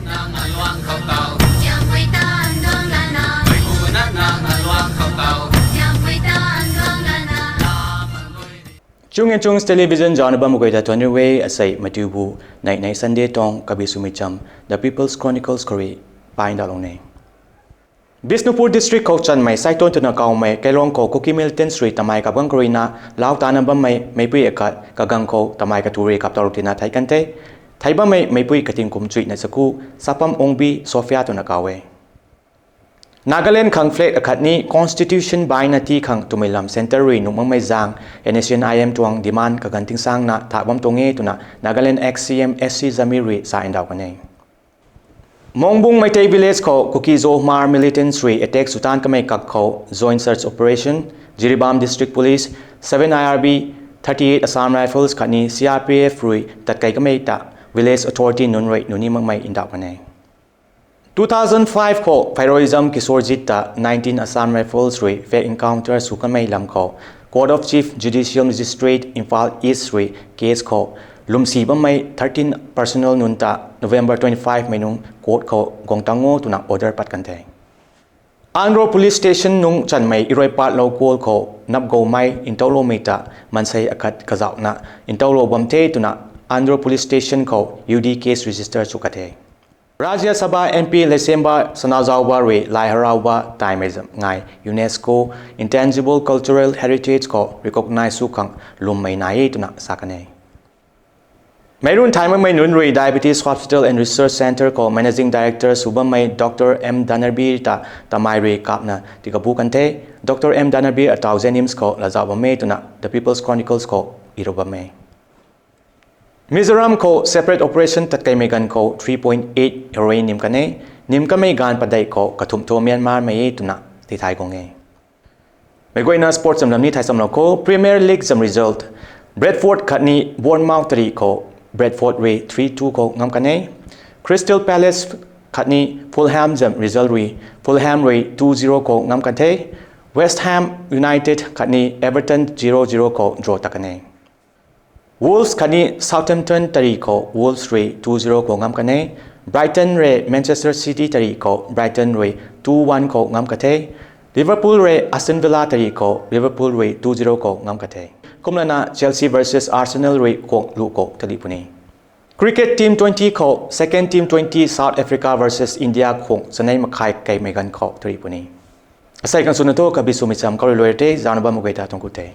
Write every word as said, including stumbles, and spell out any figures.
Nang aluang khou tau. Siampui tan duang lana. Mei pu na nang aluang khou tau. Siampui tan duang lana. Chung and Chungs Television zana bam guay ta tuan riu e. Asei matiubu nei nei Sunday tuang kabi sumei cham The People's Chronicles khou rui paindalou ne. Bishnupur District khou chanmei Saiton twna kawmei kailuang khou Kuki militants rui tamei kabang khou ruina lau tana bammei meipui akat kagang khou tamei katu rui kaptau tina thei kan the. Thei bammei meipui kating kum chuina chaku Sapam Ongbi Sophia twna kaw e. Nagaland khang flag akhatni constitution baina ti khang twmei lam centre rui nuh makmei zaeng N S C N I M tuang demand kaganv tingsangna thak bam tuang e twna Nagaland ex C M S C Jamir rui sa ndauh kan e. Mongbung Meitei village khou Kuki-Zo Hmar militants rui attack sw tan kamei kak khou joint search operation, Jiribam District Police, seven I R B, thirty-eight Assam Rifles khatni C R P F rui tatkei kamei ta village authority nunc rui nuni makmei ndauh kan e. Two thousand five khou Phairojam Kishorjit ta nineteen Assam Rifles rui fake encounter sw kamei lam khou Court of Chief Judicial Magistrate Imphal East rui case khou lwmsi bammei thirteen personnel nunc ta November twenty-five mei nung court khou guang tang o twna order pat kan the. Andro Police Station nung chanmei Iroipat lou kual khou napgoumei ntauloumei ta mansei akhat kazauhna ntauloubam the twna Andro Police Station khou U D case register sw ka the. Rajya Sabha M P Leisemba Sanajaoba rui Lai Harauba taimei zam ngai UNESCO Intangible Cultural Heritage khou recognize sw khang lwmmei nai e twna sa kan e. Meirun thai makmei nunc rui Diabetes Hospital and Research Centre khou Managing Director sw bammei Doctor M Dhanarbir ta tamei rui kapna tikabu kan the. Doctor M Dhanarbir atau Jenims khou lazauh bam e twna The People's Chronicles khou irou bam e. Mizoram khou separate operation tatkeimei ganv khou three point eight heroin nim kan e. Nim kanmei ganv padeih khou kathumh thu Myanmar mei e twna tithai guang e. Meic guayna sports zam lam ni thai chamlou khou Premier League zam result. Bradford khatni Bournemouth tari khou Bradford rui three two khou ngam kan e. Crystal Palace khatni Fulham zam result rui Fulham rui two zero khou ngam kan the. West Ham United khatni Everton zero zero khou draw ta kan e. Wolves khatni Southampton tari khou Wolves rui two zero khou ngam kan e. Brighton rui Manchester City tari khou Brighton rui two one khou ngam ka the. Liverpool rui Aston Villa tari khou Liverpool rui two zero khou ngam ka the. Kumlana Chelsea versus Arsenal rui khwang lu khou tali puni. Cricket Team twenty khou second Team twenty South Africa versus India khwang chanei makhai keimei ganv khou tali puni. Asei kan swna thu kabi swmei cham khou rui luai the, zana bam mak guay ta tuang ku the.